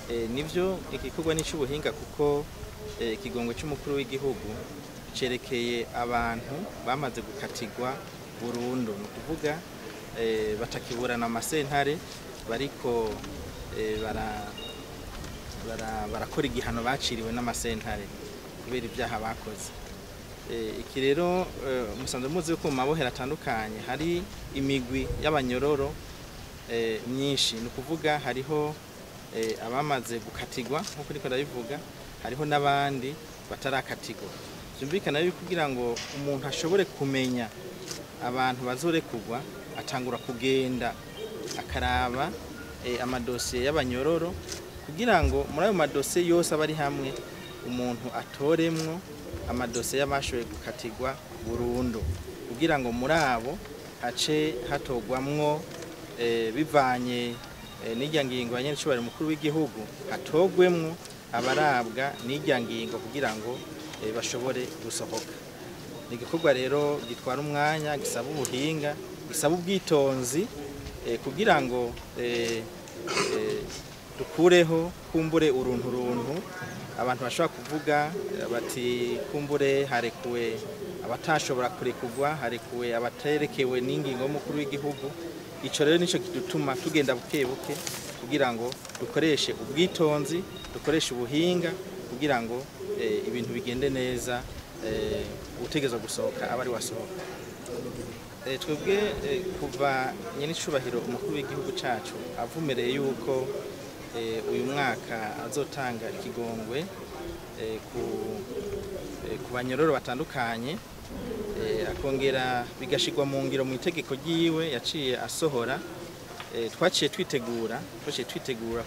Nivyo, igikorwa ni c'ubuhinga kuko ikigongwe c'umukuru w'igihugu cerekeye abantu bamaze gukatirwa burundu, ni ukuvuga batakiburana amasentare, bariko barakora igihano baciriwe n'amasentare kubera ibyaha bakoze. Iki rero, musanzwe muzi ko mu mabohero atandukanye hari imigwi y'abanyororo myinshi. Ni ukuvuga hariho abamaze gukatirwa nk'uko niko ndabivuga, hariho n'abandi batarakatirwa. Vyumvikana yuko kugira ngo umuntu ashobore kumenya abantu bazorekurwa, atangura kugenda akaraba amadosiye y'abanyororo, kugira ngo muri ayo madosiye yose aba ari hamwe umuntu atoremwo amadosiye y'abashoboye gukatirwa burundu, kugira ngo muri abo hace hatorwamwo, bivanye n'irya ngingo ya nyenicubahiro umukuru w'igihugu, hatogwemwo abarabwa n'irya ngingo kugira ngo bashobore gusohoka. Ni igikorwa rero gitwara umwanya, gisaba ubuhinga, gisaba ubwitonzi, kugira ngo dukureho kumbure uruntu runtu abantu bashobora kuvuga bati kumbure harekuwe abatashobora kurekurwa, harekuwe abaterekewe n'ingingo y'umukuru w'igihugu. Ico rero nico kidutuma tugenda buke buke kugira ngo dukoreshe ubwitonzi, dukoreshe ubuhinga kugira ngo ibintu bigende neza, utegerezwa gusohoka aba ari wasohoka. Twebwe kuva nyenicubahiro umukuru w'igihugu cacu avumereye yuko uyu mwaka azotanga ikigongwe ku banyororo batandukanye, akongera bigashirwa mu ngiro mu itegeko ryiwe yaciye asohora, twaciye twitegura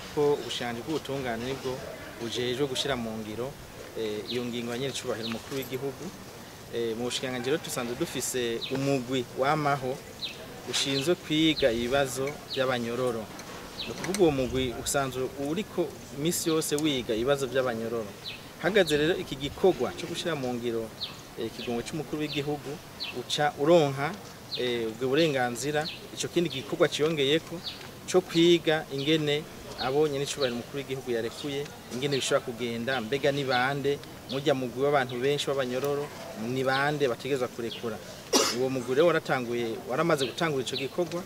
kuko ubushikiranganji bw'ubutungane nibwo bujejwe gushira mu ngiro iyo ngingo ya nyenicubahiro umukuru w'igihugu. Mu bushikiranganji rero dusanzwe dufise umugwi wamaho ushinzwe kwiga ibibazo by'abanyororo. Ni ukuvuga uwo mugwi usanzwe uriko misi yose wiga ibibazo by'abanyororo. Hagaze rero iki gikorwa cyo gushira mu ngiro ikigongwe c'umukuru w'igihugu, uca uronka ubwo burenganzira, ico kindi gikorwa ciyongeyeko co kwiga ingene abo nyenicubahiro umukuru w'igihugu yarekuye ingene bishobora kugenda. Mbega ni bande murya mugwi w'abantu benshi b'abanyororo, ni bande bategerezwa kurekura? Uwo mugwi rero waratanguye, waramaze gutangura ico gikorwa.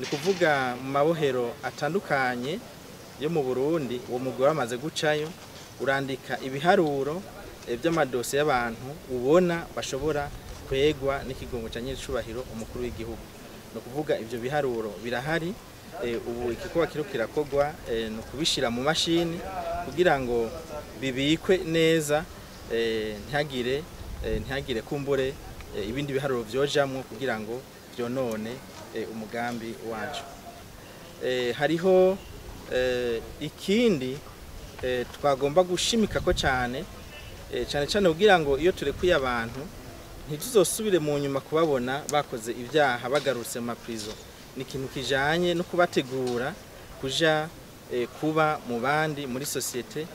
Ni kuvuga mu mabohero atandukanye yo mu Burundi uwo mugwi waramaze gucayo, urandika ibiharuro vy'amadosiye y'abantu ubona bashobora kwegwa n'ikigongo ca nyenicubahiro umukuru w'igihugu. Ni ukuvuga ivyo biharuro birahari. Ubu igikorwa kiriko kirakorwa ni ukubishira mu mashini kugira ngo bibikwe neza, ntihagire kumbure ibindi biharuro vyojamwo kugira ngo vyonone umugambi wacu. Hariho ikindi twagomba gushimikako cyane, cyane cyane kugira ngo iyo turekuye abantu ntituzosubire mu nyuma kubabona bakoze ibyaha bagarutse mu maprizo. Ni ikintu kijanye no kubategura kuja kuba mu bandi muri société,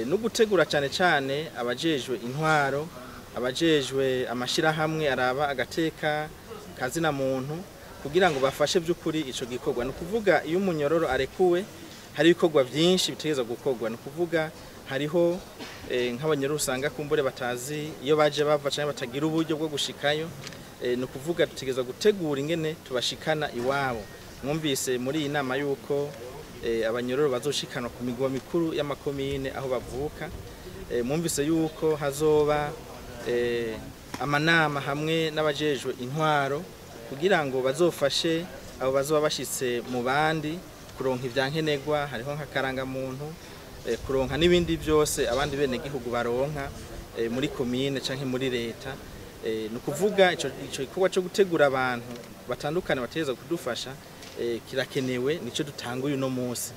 no gutegura cyane cyane abajejwe intwaro, abajejwe amashirahamwe araba agateka kazina muntu, kugira ngo bafashe by'ukuri ico gikorwa. Ni ukuvuga iyo umunyororo arekuwe hari ibikorwa byinshi bitegerezwa gukorwa. Ni ukuvuga hariho nk'abanyororo usanga kumbure batazi iyo baje bava canke batagira uburyo bwo gushikayo. Ni ukuvuga dutegerezwa gutegura ingene tubashikana iwabo. Mwumvise muri iyi nama yuko abanyororo bazoshikanwa ku migwa mikuru y'amakomine aho bavuka. Mwumvise yuko hazoba amanama hamwe n'abajejwe intwaro kugira ngo bazofashe abo bazoba bashitse mu bandi kuronka ivyankenerwa, hariho nk'akarangamuntu, kuronka n'ibindi byose abandi bene gihugu baronka muri komine canke muri leta. Ni ukuvuga ico gikorwa cyo gutegura abantu batandukanye bategerezwa kudufasha kirakenewe, nico dutanguye uno munsi.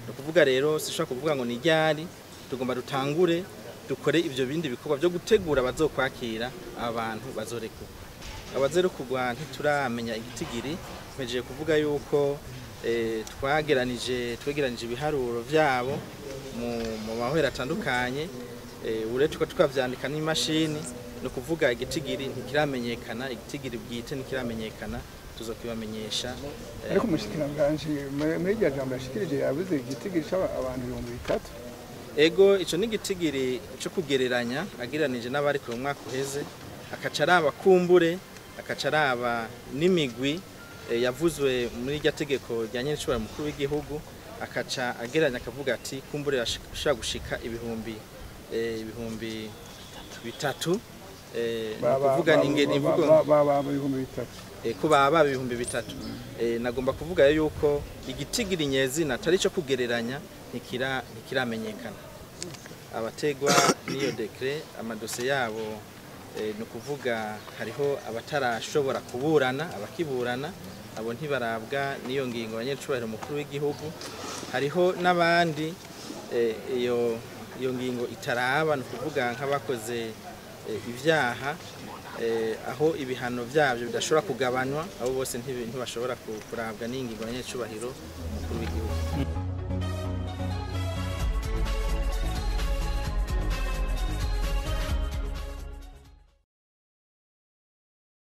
Ni ukuvuga rero sishobora kuvuga ngo ni ryari. Tugomba dutangure dukore ivyo bindi bikorwa byo gutegura bazokwakira abantu bazorekurwa. Abazorekurwa ntituramenya igitigiri. Mpejeje kuvuga yuko twageranije, twegeranije ibiharuro vyabo mu mabohero atandukanye. Ubu rero turiko tukavyandika n'imashini. Ni ukuvuga igitigiri ntikiramenyekana, igitigiri bwite ntikiramenyekana. Tuzokibamenyesha. Ariko umushikiranganji muri iryo jambo yashikirije yavuze igitigiri c'abantu 3000. Ego, ico ni igitigiri co kugereranya agereranije n'abari ku mwaka uheze, akaca araba kumbure, akaca araba n'imigwi yavuzwe muri irya tegeko rya nyenicubahiro mukuru w'igihugu, akaca agereranya akavuga ati kumbure ashobora gushika 3000. Ni ukuvuga ni ingene imvugo Baba 3000. Ko baba 3000. Nagomba kuvuga yuko igitigiri nyezina atari cyo kugereranya, ntikiramenyekana. Abategwa n'iyo décret, amadosiye yabo, ni ukuvuga hariho abatarashobora kuburana, abakiburana, abo ntibarabwa n'iyo ngingo ya nyenicubahiro mukuru w'igihugu. Hariho n'abandi iyo ngingo itaraba, ni ukuvuga nk'abakoze ibyaha aho ibihano byabyo bidashobora kugabanywa, abo bose ntibashobora kurabwa n'iyi ngingo ya nyenicubahiro mukuru w'igihugu.